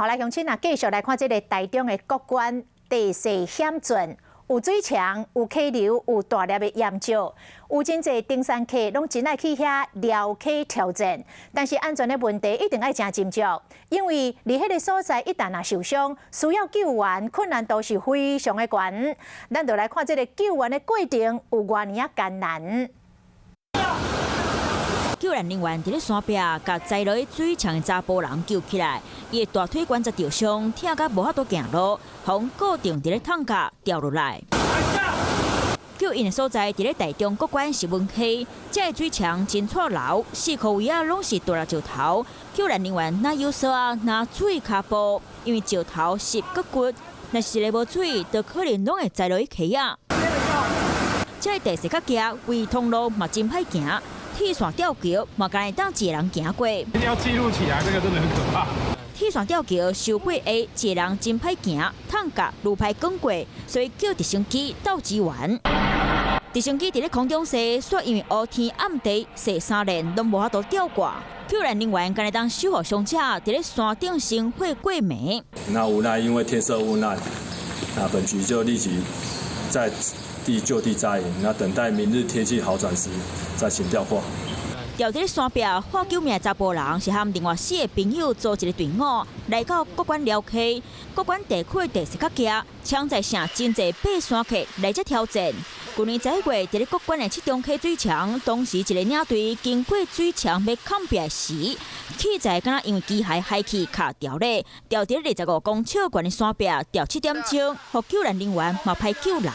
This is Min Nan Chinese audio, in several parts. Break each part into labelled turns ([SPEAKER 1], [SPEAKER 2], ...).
[SPEAKER 1] 好來，鄉親啊，繼續來看這个台中的谷關地勢險峻，有水牆、有溪流、有大粒的岩石，有真濟登山客攏真愛去遐撩溪挑戰。但是安全的問題一定愛誠斟酌，因為佇彼个所在一旦若受傷，需要救援困難度是非常的懸。咱就來看這个救援的過程有偌爾仔艱難。
[SPEAKER 2] 救援人員佇咧山壁，共栽落去水牆的查埔人救起來，伊的大腿關節著傷，疼甲無法度行路，予人固定佇咧桶架吊落來。救𪜶的所在佇咧台中谷關十文溪，這个水牆真掣流，四箍圍仔攏是大粒石頭。救援人員若有索仔，若注意跤步，因為石頭濕閣骨，若是一个無注意，就可能攏會栽落去溪仔。這个地勢較崎，圍通路嘛真歹行。鐵線吊橋嘛，干焦會當一個人行過。
[SPEAKER 3] 一定要記錄起來，這個真的很可怕。
[SPEAKER 2] 鐵線吊橋傷過下，一個人真歹行，桶架愈歹滾過，所以叫直升機鬥支援。直升機佇咧空中踅，煞因為烏天暗地，踅三連攏無法度吊掛。救援人員干焦會當守護傷者，佇咧山頂生火過暝。
[SPEAKER 4] 那無奈因為天色昏暗，那本局就立即在地就地紮營，那等待明日天氣好轉時再行吊掛。
[SPEAKER 2] 吊佇咧山壁喊救命的查埔人是和另外四个朋友組一个隊伍來到谷關寮溪。谷關地區的地勢較崎，搶在城真濟爬山客來遮挑戰。舊年11月，佇咧谷關的七中溪水牆，當時一个領隊經過水牆欲崁壁時，器材敢若因為機械害去卡牢咧，吊佇25公尺懸的山壁吊7點鐘，予救援人員嘛歹救人。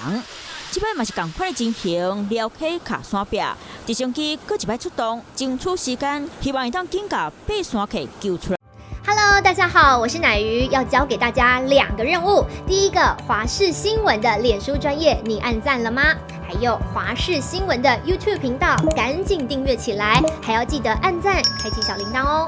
[SPEAKER 2] 這擺嘛是仝款的情形，寮溪卡山壁，直升機閣一擺出動，爭取時間，希望會當緊共爬山客救出來。
[SPEAKER 5] Hello，大家好，我是乃瑜，要交給大家兩個任務。第一個，華視新聞的臉書專頁，你按讚了嗎？還有華視新聞的 YouTube 頻道，趕緊訂閱起來，還要記得按讚，開啟小鈴鐺哦。